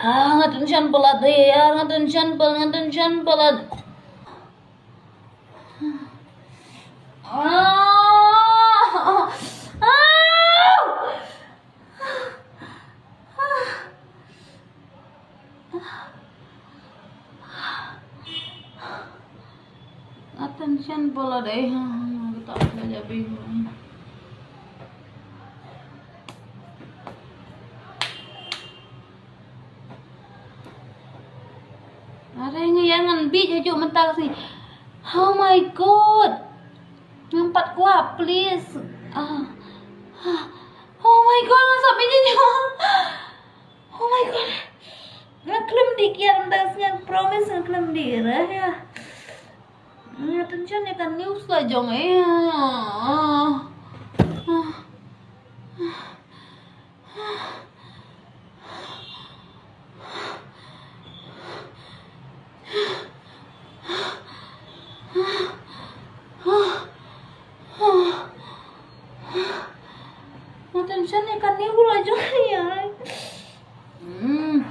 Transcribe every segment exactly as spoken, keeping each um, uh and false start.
Ah, nga tension palat, eh, nga tension palat, nga tension palat. Ah! Ah! Attention pala dei, ha, ha, ha, kita pala jabi. Are ngi ïa ngan bit ïa ju mynta si. Oh my God. Ngam pat kwah, please. Ah. Ah. Oh my God, nga sa bit ïa ju. Oh my God. Nga khlem di kiad mynta, nga promise nga khlem di re ïa. Nga tension ïa ka news la jong eh. Nga tension ïa ka news la jong eh. Hmm.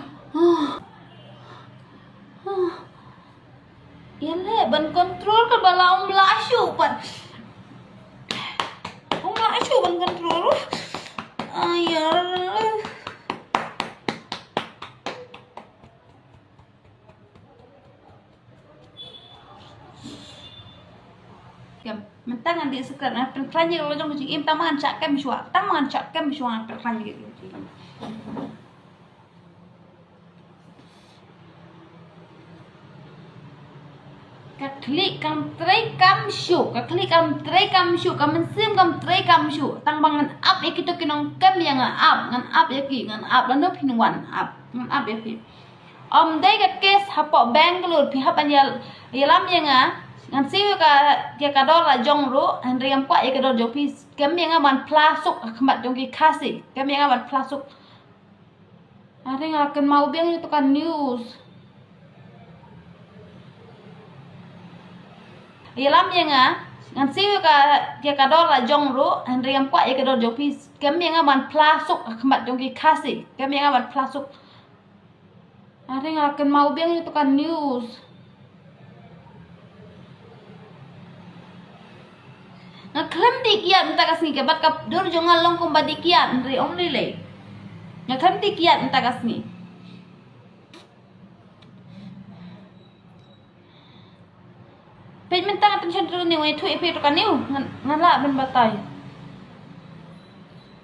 Ïa leh ban control ka ba la um lah shuh pat. Um lah shuh ban control. Ai ya. Kem, mynta ngan dih secret, ngan pynkhlaiñ ïa ka la jong ka jingim, tang ba ngan shah kem shuwa, tang ba ngan shah kem shuwa ngan pynkhlaiñ ïa ka jingim. Ka khlieh kam trei kam shuh, ka khlieh kam trei kam shuh, ka mynsiem kam trei kam shuh. Tang ba ngan ap ïa kito ki nongkem ïa nga ap, ngan ap ïa ki, ngan ap lano phin wan ap, ngan ap ïa phi. Ym dei ka case hapoh Bangalore, phi hap ban ïa, ïalam ïa nga, ngan siew ïa ka, ïa ka dor la jong ruh, hynrei ngam kwah ïa ka dor jong phi, kem ïa nga ban phla suk ha khmat jong ki Khasi, kem ïa nga ban phla suk. Are nga la kynmaw biang ïa to ka news. Ïalam ïa nga, ngan siew ïa ka, ïa ka dor la jong ruh, hynrei ngam kwah ïa ka dor jong phi, kem ïa nga ban phla suk ha khmat jong ki Khasi, kem ïa nga ban phla suk. Are nga la kynmaw biang ïa to ka news. Nga khlem dih kiad mynta ka sngi, ka bad ka dur jong nga long kumba dih kiad, hynrei ym lei lei. Nga khlem dih kiad mynta ka sngi. Peit mynta nga tension ruh ne, nga ïathuh ïa phi to ka news, ngan, ngan lah ban batai.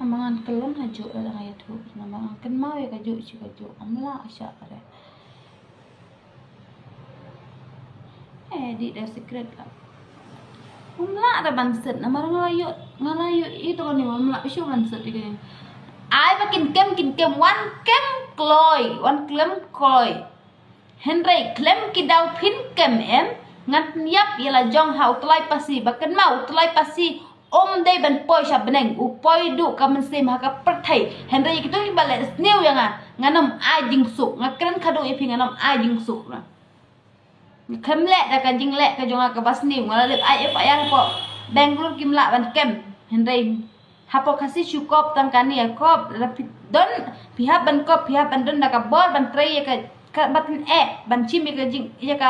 Namar ngan kyllon ha juh lada nga ïathuh, namar ngan kynmaw ïa ka juh shi ka juh, ym lah shah re. Eh, dih da secret la. Ym lah da ban set, namar nga la ïoh, nga la ïoh ïa to ka news, ym lah shuh ban set ïa ka. Ai ba kin kem, kin kem, wan kem kloi, wan klem kloi. Hynrei khlem ki daw phin kem em, ngan pynïap ïa la jong ha u Tlai Pasi, ba kynmaw u Tlai Pasi um dei ban poi sha bneng, u poi duh ka mynsiem ha ka pyrthei. Hynrei kito kiba leh sniew ïa nga, ngan ym ai jingsuk, nga kren khadduh ïa phi ngan ym ai jingsuk. Nga khlem leh da ka jingleh ka jong nga kaba sniew, nga la dep ai F I R hapoh Bangalore kim lah ban kem. Hynrei hapoh Khasi shu kop tang kane ïa kop, lada phi don, phi hap ban kop, phi hap ban don da ka bor ban trei ïa ka, ka ba tyngeh, ban shim ïa ka jing, ïa ka,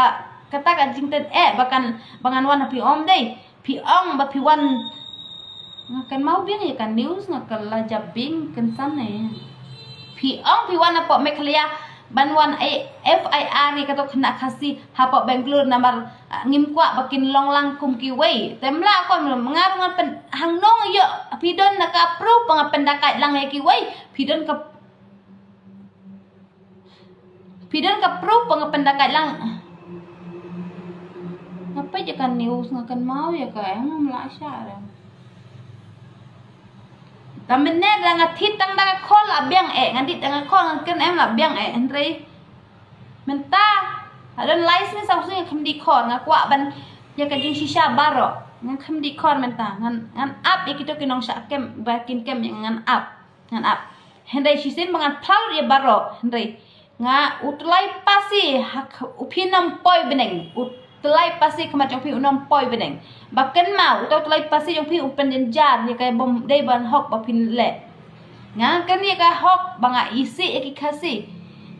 kata ka jingtyngeh ba kan, ba ngan wan ha phi, ym dei. Phi ong ba phi wan, nga kynmaw biang ïa ka news, nga kylla jabieng kynsan eh. Phi ong phi wan hapoh Meghalaya ban wan ai F I R ïa kato ka khynnah Khasi hapoh Bangalore namar, ah, ngim kwah ba kin long lang kum kiwei. Te ym lah, ko nga ruh ngan pyn, hangno nga ïoh, phi don na ka proof ba nga pyndakaid lang ïa kiwei, phi don ka Phi don ka proof ba nga pyndakaid lang. Nga peit ïa ka news nga kynmaw ïa ka, em, ngam lah shah re. Te mynne da nga thied tang da ka khol la biang eh, nga dih da ka khol nga kren em la biang eh, hynrei mynta ha don lai sngi saw sngi nga khlem dih khor, nga kwah ban ïa ka jingshisha baroh, nga khlem dih khor mynta, ngan, ngan ap ïa kito ki nongshah kem ba kin kem ïa nga, ngan ap. Ngan ap. Hynrei shisien ba ngan phla lut ïa baroh. Hynrei nga, u Tlai Pasi, ha, u phin ym poi bneng. U Tlai Pasi khmat jong phi un ym poi bneng. Ba kynmaw, uta u Tlai Pasi jong phi u pynjynjar ïa ka bym dei ban hok ba phin leh. Nga kren ïa ka hok ba nga isih ïa ki Khasi.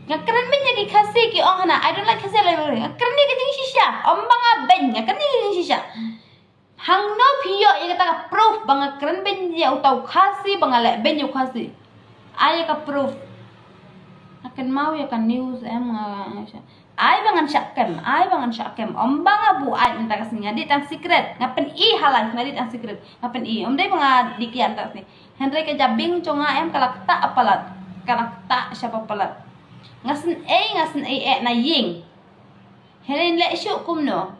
Nga kren beiñ ïa ki Khasi, ki ong hana, "I don't like Khasi." Nga kren ïa ka jingshisha. Ym ba nga beiñ, nga kren ïa ka jingshisha. Hangno phi ïoh ïa kata ka proof ba nga kren beiñ ïa uta u Khasi, ba nga leh beiñ ïa u Khasi? Ai ïa ka proof. Nga kynmaw ïa ka news em, nga, nga, ai ba ngan shah kem, ai ba ngan shah kem. Ym ba nga buaid mynta ka sngi, nga dih tang secret. Nga pyni ha live, nga dih tang secret. Nga pyni. Ym dei ba nga dih kiad mynta ka sngi. Hynrei ka jabieng jong nga em ka la ktah palat. Ka la ktah shaba palat. Nga snei, nga snei eh na ïing. Hynrei leh shuh kumno.